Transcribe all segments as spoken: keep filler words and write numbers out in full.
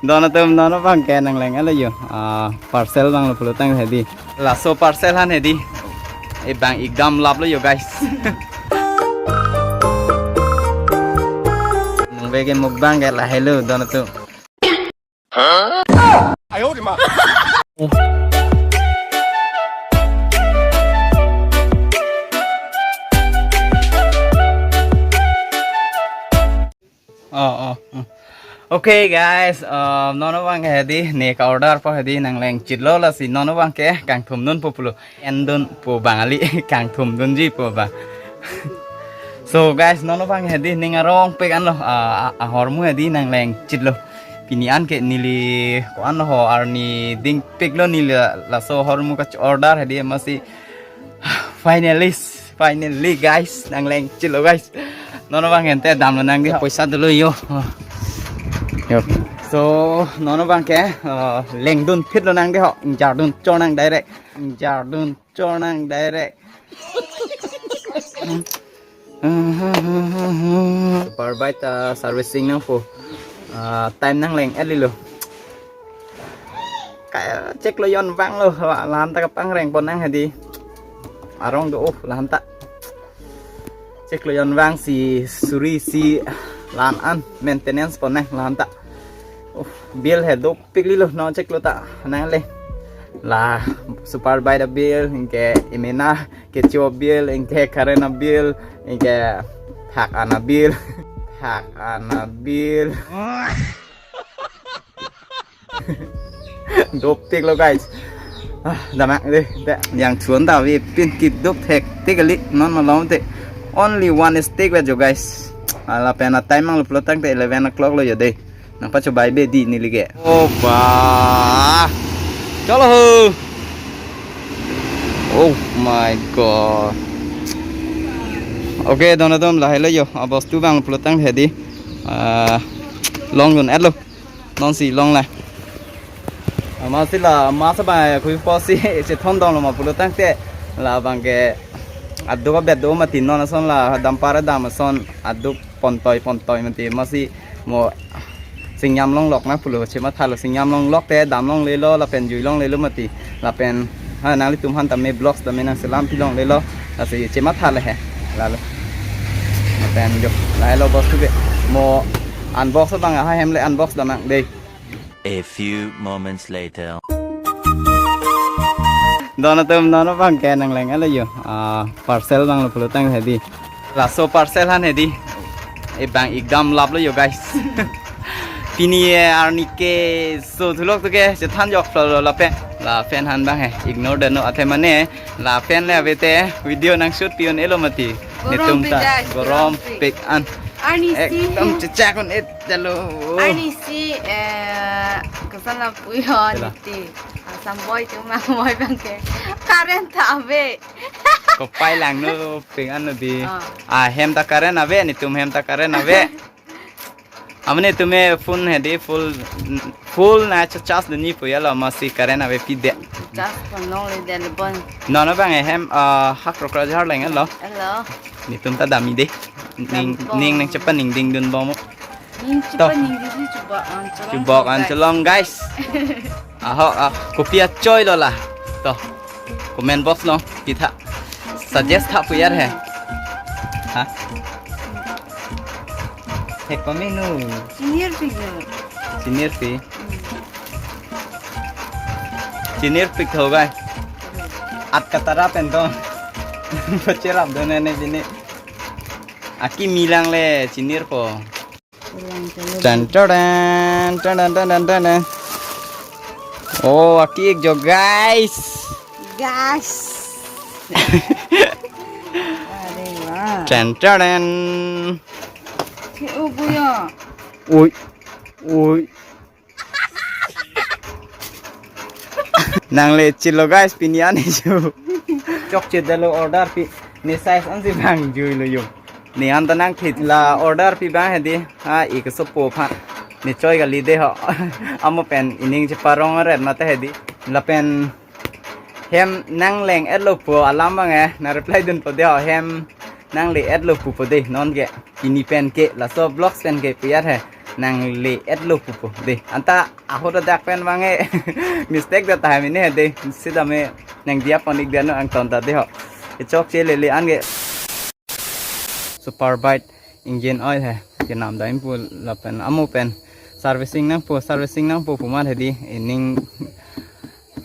Don atum, non abang ke nangleng-etlo yo. Ah, parcel abang lo pulo tangte hedi. Laso parcel han hedi. E bang ekdam lap lo yo, guys. Nang bege mukbang ke lahelo don atum. Oh, oh, oh. Okay, guys, uh, non abang ke hedi, ne ka-order po hedi nangleng chitlo, lasi non abang ke kangthum dunpo pulo. En dunpo bang kali, kangthum dunji po bang. So guys, non abang ke hedi ning arongpik anlo, ah, ah, ahormu hedi nangleng chitlo. Pini an ke neli ko-an ho arni dingpiklo, neli laso ahormu ka-order hedi amatsi finally, finally guys, nangleng chitlo guys. Non abang ke ante damlo nang di, poisa dolo yo. Yo. So non abang ke, uh, lengdun phitlo nang di ho, ingjardun chor nang direct. Ingjardun chor nang direct. Super bike ta servicing nangpo. Ah, time nangleng-etlo. Ka-check lo yon vanglo, la-, lahanta kapangreng pon nang hedi. Arong do, oh, lahanta. Check lo yon vangsi suri si la-an maintenance pon nang lahanta. Oh, bill he dopik lilo, non check lo ta nangle. La super bike a-bill, anke emena kecho a-bill, anke current a-bill, anke phak an a-bill, phak an a-bill. Dopik lo guys. Ah, damak dei. Te, yang chuan ta avepin keduk thektik kali non malom te. Only one stick vet jo guys. Ah, lapen a-time abang lo pulo tangte eleven o'clock lo yo dei. Nangpachobai be di neli ke. Oh ba. Chalo ho. Oh my God. Okay, don atum, lahelo yo. Abostu abang pulo tangte hedi. Ah, longdun-etlo. Nonsi longle. Amatsi la mas abang khui pusi chethon donglo ma pulo tangte, la abang ke aduk abet do mati, non ason la dumper dam ason aduk pontoi pontoi mati, amatsi mo chingyam longlok nang pulo, chemathalo, chingyam longlok te dam longlelo lapen jui longlelo mati, lapen ha nanglitum aphan tame vlogs tame nangselam pi longlelo, lasi chemathalo he. Lalo. Lapen jo, lahelo bostu ke. Mo unbox abang, aha hem le unbox dam nang dei. A few moments later. Don atum, non abang ke nangleng-etlo yo. Ah, parcel abang lo pulo tangte hedi. Laso parcel han hedi. E bang ekdam lap lo yo guys. Pini, eh, arni keso thulok tu ke chethan joklo lapen. La fan han abang he. Ignore dano, athe mane la fan le ave te video nang shoot pi un-elo mati. Netum ta gorom pik an. Arnisi. Ekdam chechak un-et jalo. Arnisi, eh, koson lapu yo. Niti. Assam boy tu mang boy abang ke. Current ta ave. Kopai langno pik an no di. Ah. Ah, hem ta current ave, netum hem ta current ave. Amat netum e phone hedi full, full na cha-, charge dunji pu ya lo, amatsi current ave pi de. Charge pon longle de le bon. Non abang e hem, ah, hak rok rajar leng lo. Hello. Netum ta damji dei. Ning, dam pon. Ning nangchepaningding dunbom. Ning to. Chepaningding si chubok an cholong. Chubok an guys. Cholong guys. Aho, ah, kopi achoi lo la. To. Comment box lo, pitha. Suggest tha pu ya he. Ha? He comment no. Chinir pi jo. Chinir pi. Chinir pi tho guys. At katara pen to. Pacherap do ne ne bini. Aki milang le chinir po. Tan tan tan tan tan tan tan. Oh, aki-ik jo guys. Guys. Are wah. Tan tan tan. Si ubu yo. Ui. Ui. Nangle chilo guys, pini an issue. Chokche dalo order pi. Ne size ansi bang jui lo yo. Ne an ta nangthit la order pi bang hedi. Ha, ik sopo pha. Ne choi kali de ho. Amo pen ining cheparong ret mate hedi. Lapen hem nangleng-etlo pu alam abang e, nang reply dunpo de ho, hem nangle-etlo pupo de non ke. Pini pen ke, laso vlogs pen ke pu ya he. nangle-etlo pupo dei. Anta ahut adak pen abang ke mistake ta tahai mene dei. Sitame nangdiya pon-ik dia no angton ta dei ho. Kechokche lele an ke Super Bite engine oil he kenam dam pu lapen amo pen servicing nangpo, servicing nangpo pu amat hedi ining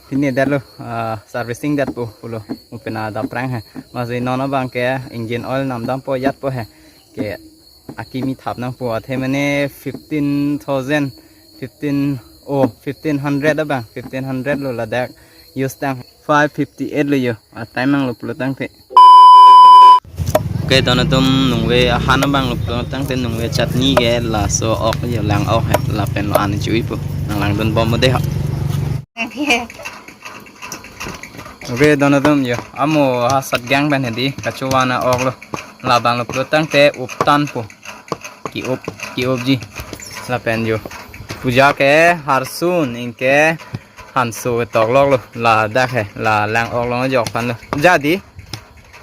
pine detlo, ah, servicing detpo pulo, mupena daprang he. Masi non abang ke engine oil namdampo ajatpo he. Ke akimi thap nangpo, athe mane fifteen thousand, fifteen, oh, fifteen hundred abang, fifteen hundred lo ladak use tang. Five fifty-eight lo yo, atime nanglo pulo tangte. Oke, don atum, nungve ahan abang lo pulo tangte, nungve chutney ke laso ok yo, lang ok he, lapen lo an chiwipo. Nanglangdun bom dei ho. Oke, don atum yo, amo ha satgang pen hedi kachovan a-ok lo. Labang lo pulo tangte uptanpo. Ki-up, ki-upji. Lapen yo puja ke harsun, anke hanso tokloklo. Ladak he, la lang ok along ajok aphan lo. Jadi.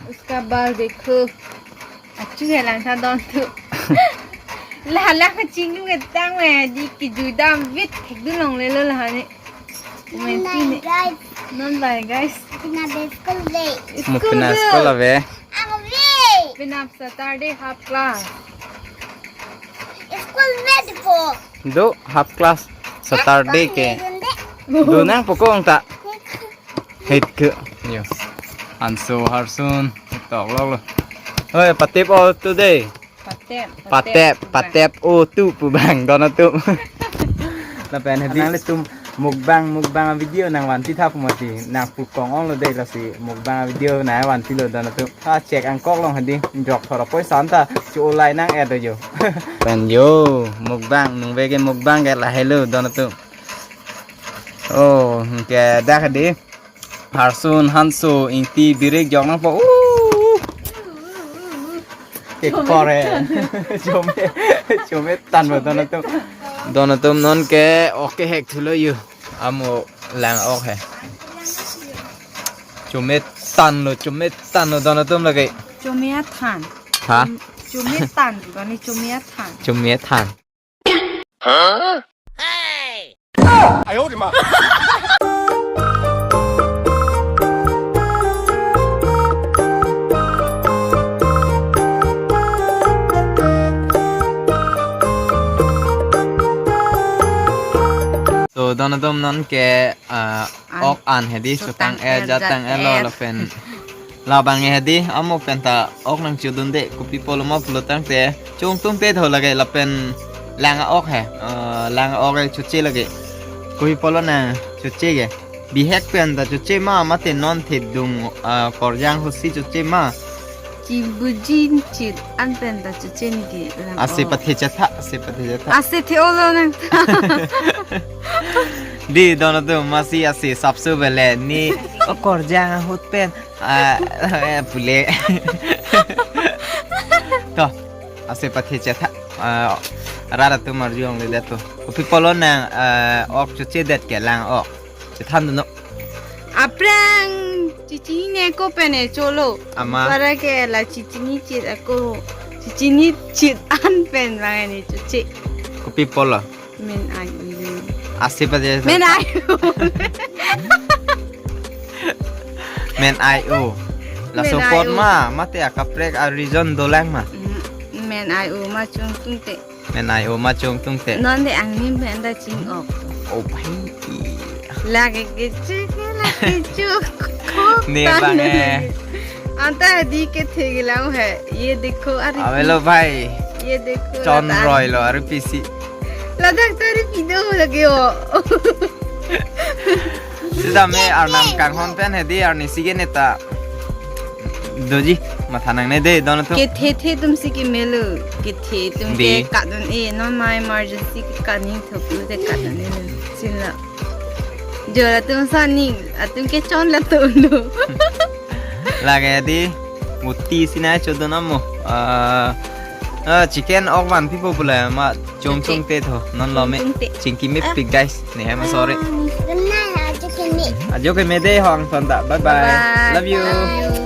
उसका बाल देखो। Achu he langtha don atum. La la kachinglu ke tang me di kijui damvit thekdun longlelo la ne. Umen ti ne. Guys. Non bai guys. Pina be school day. Mo pina school ave. Ang ave. Pina Saturday half class. School me di po. Do half class Saturday ke. Dun nangpo ko ong ta. Hit ke. Yo. Hanso harsun tokloklo. Oi, patep o tu dei. Patep, patep, patep o tu pu abang don atum. Lapen hedi nanglitum mukbang, mukbang video nangvanpi tha pu mati. Nangpu kong onglo dei, lasi mukbang video nangvanpilo don atum. Ha, chek angkok long hedi, jok thora poisa anta chu olai nang-et do yo. Pen yo, mukbang, nungve ke mukbang ke lahelo don atum. Oh, ke dak hedi. Harsun, hanso, ingti, birik jok nangpo. Uh. Ke kore. Chome, chome tanlo don atum. Don atum non ke ok kehek thulo yo. Amo lang ok he. Chome tanlo, chome tanlo don atum lake. Chome athan. Ha? Chome tan, kani chome athan. Chome athan. So, don atum non ke, ah, an, ok an hedi, so sotang tang-et, et, jat tang-et lo, jat-et lapen. Labang hedi, amo pen ta ok nangchodunde, kopi pulo ma pulo tangte, chongtungte tho lake lapen lang ok he, ah, lang ok choche lake. Kopi pulo nangchoche ke. Bihek pen ta choche ma, mate non thedung, ah, korjang ahutsi choche ma. Chibujin chit an pen ta choche niki lang ok. Ase pathe chetha, ase pathe chetha. Ase the-olo nang. Dei don atum, masi ase sapso bele ni, o korjang ahut pen, ah, eh, pule. To, ase pathe chetha. Ah, rat atum arju longle det to. Kopi pulo nang, ah, ok choche det ke lang ok. Chethan dunnon. Aphrang chichinine ko pen e cholo. Ama. Para ke la chichini chit ako. Chichini chit an pen abang ne choche. Kopi pulo. Men ai u. Ase pathe. Men ai u. Men ai u. Laso men ai pot u ma, mate akaprek a reason dolang ma. Mm, men ai u ma chongtungte. Men ai u ma chongtungte. Non de angnim pen ta ching ok. O bhai. Lake kechuk, lake kechuk. Ne tan bang e. Anta di kethe kelang he. Ye dekho, are. Avelo bhai. Ye dekho, chon lata roilo, are pisi. Ladak ta ari pido lake o. Sitame arnam kanghon pen hedi arnisi ke neta doji, matha nangne dei don atum. Kethe the atum si kemelo. Kethe atum dei ke kadun e, non ma emergency ke kaning thopu te kadun e. Sinla. Jo latum saning, atum ke chon latum lo. Lake hedi, muti sina chodun amo. Ah, ah, chicken ok vanpipo pule ma. Chongtungte tho, non lo me. Chongtungte. Chingki mepik, guys. Ne, I'm sorry. Ah, ni kenal ajo keme. Ajo keme dei ho angton ta. Bye bye. Bye bye. Love you. Bye.